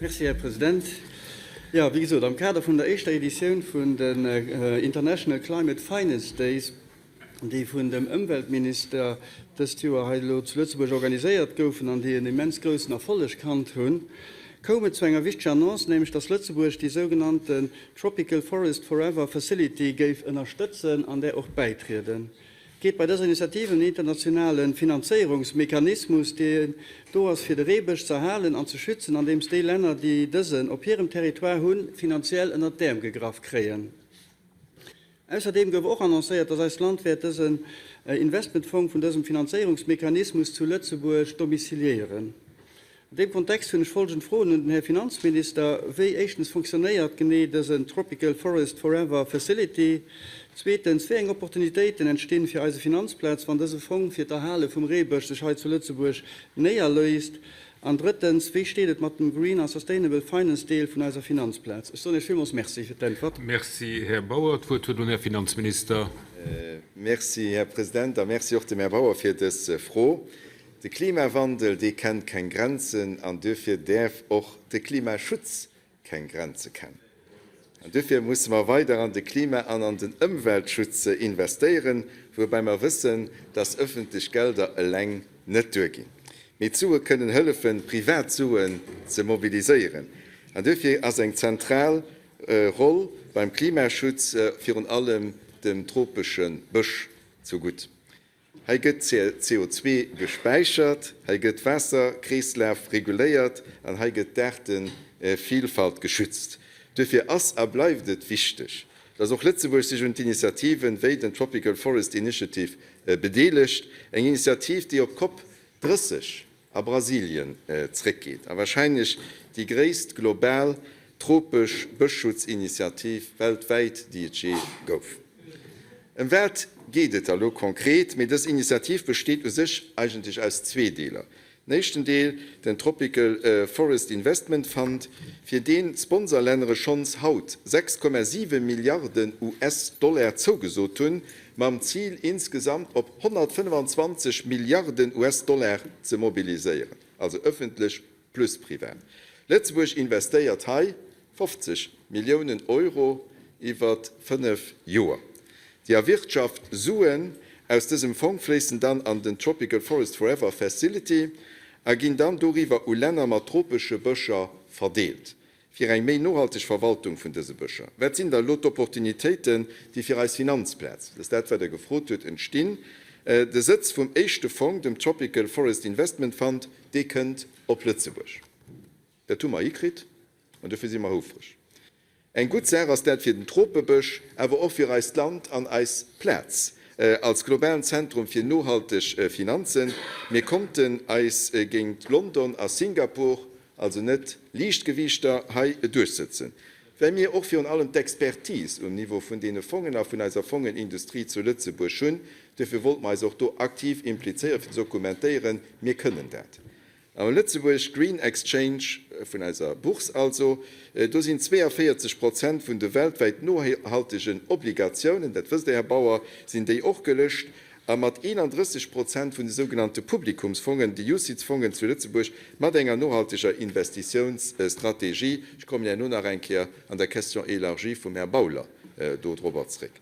Merci, Här President. Jo, wéi gesot, am Kader vun der éischter Editioun vun den International Climate Finance Days, déi vun dem Ëmweltminister dëst Joer hei elo zu Lëtzebuerg organiséiert goufen an déi en immens groussen Erfolleg kannt hunn, koum et zu enger wichteger Annonce, nämlech dass Lëtzebuerg déi sougenannten Tropical Forest Forever Facility géif ënnerstëtzen an där och bäitrieden. Geet bei dëser Initiativ ëm en internationale Finanzéierungsmechanismus, deen do ass fir de Reebësch z'erhalen an ze schützen, andeems déi Länner, déi dësen op hirem Territoire hunn, finanziell ënnert d'Äerm gegraff kréien. Ausserdeem gouf och annoncéiert, dass eist Land wäert dësen Investmentfong vun dësem Finanzéierungsmechanismus zu Lëtzebuerg domiciliéieren. An deem Kontext hunn ech folgend Froen un den Här Finanzminister, Wéi, éischtens, fonctionnéiert genee dësen Tropical Forest Forever Facility? Zweetens, wéi eng Opportunitéiten entstinn fir eise Finanzplaz, wann dëse Fong fir d'Erhale vum Reebësch sech hei zu Lëtzebuerg néierléisst? An drëttens, wéi steet et mat dem Green a Sustainable Finance Deel vun eiser Finanzplaz? Ech soen Iech villmools Merci fir d'Äntwert. Merci, Här Bauer. D'Wuert huet elo den Här Finanzminister. Merci, Här President, a merci och dem Här Bauer fir dës Fro. De Klimawandel, dee kennt keng Grenzen an duerfir däerf och de Klimaschutz keng Grenze kennen. An duerfir musse mer weider an de Klima an an den Ëmweltschutz investéieren, woubäi mer wëssen, dass ëffentlech Gelder eleng net duerginn. Mee d'Sue kënnen hëllefen, privat Suen ze mobiliséieren. An duerfir ass eng zentral Roll beim Klimaschutz virun allem dem tropesche Bësch zegutt. Hei gëtt CO2 gespäichert, hei gëtt Waasserkreeslaf reguléiert an hei gëtt d'Aartevilfalt geschützt. Duerfir ass a bleift et wichteg, dass och Lëtzebuerg sech un d'Initiativen wéi den Tropical Forest Initiative bedeelegt, eng Initiativ, déi op d'Cop 30 a Brasilien zréckgeet a warscheinlech déi gréisst global tropesch Bëschschutzinitiativ weltwäit, déi et jee gouf. Ëm wat geet et da lo konkret? Mee dës Initiativ besteet u sech eigentlech aus zwee Deeler. Den éischten Deel, den Tropical Forest Investment Fund, fir deen d'Sponsorlännere schonns haut 6,7 Milliarden US-Dollar zougesot hunn, mam Zil insgesamt op 125 Milliarden US-Dollar ze mobiliséieren, also ëffentlech plus privat. Lëtzebuerg investéiert hei 50 Milliounen Euro iwwer 5 Joer. Déi erwirtschaft Suen aus dësem Fong fléissen dann an den Tropical Forest Forever Facility a ginn dann doriwwer u Länner mat tropesche Bëscher verdeelt. Fir eng méi nohalteg Verwaltung vun dëse Bëscher. Wat sinn da elo d'Opportunitéiten, déi fir eis Finanzplaz, dat ass dat, wat Der gefrot hutt, entstinn? De Sëtz vum éischte Fong, dem Tropical Forest Investment Fund, dee kënnt op Lëtzebuerg. Dat hu mer hikritt an dofir si mer houfreg. Eng gutt Saach ass dat fir den Tropebësch, awer och fir eist Land an eis Plaz als globalen Zentrum fir nohalteg Finanzen. Mir konnten eis géint London a Singapur also net Liichtgewiichter hei duerchsëtzen, well mir och virun allem d'Expertise um Niveau vun deene Fongen a vun eiser Fongenindustrie zu Lëtzebuerg hunn. Duerfir wollte mer eis och do aktiv implizéieren, fir ze dokumentéieren, mir kënnen dat. Am Lëtzebuerg Green Exchange vun eiser Bourse also, do sinn 42 Prozent vun de weltwäit nohaltegen Obligatiounen, dat wësst Der, Här Bauer, sinn déi och gelëscht, a mat 31 Prozent vun de sougenannte Publikumsfongen, de UCITS-Fongen zu Lëtzebuerg, mat enger nohalteger Investitiounsstrategie. Ech kommen herno nach eng Kéier an der Question élargie vum Här Bauler dodrobber zréck.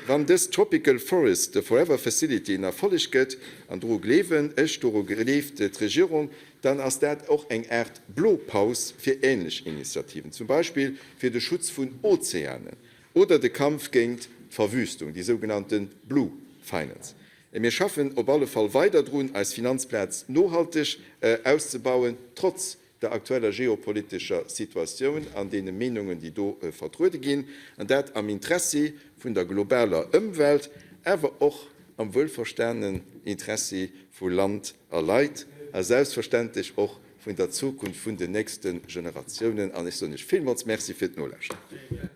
Wann dës Tropical Forest Forever Facility en Erfolleg gëtt, an doru gleewen ech, doru gleeft d'Regierung, dann ass dat och eng Aart Blaupause fir ähnlech Initiativen, zum Beispill fir de Schutz vun Ozeanen Oder de Kampf géint d'Verwüstung, déi sougenannte Blue Finance. Mir schaffen op alle Fall weider drun, eis Finanzplaz nohalteg auszebauen, trotz der aktueller geopolitescher Situatioun an deene Meenungen, déi do vertruede ginn, an dat am Interessi vun der globaler Ëmwelt, awer och am wuelverstanen Interessi vu Land a Leit a selbstverständlech och vun der Zukunft vun den nächste Generatiounen. An ech soen Iech villmools Merci fir d'Nolauschteren.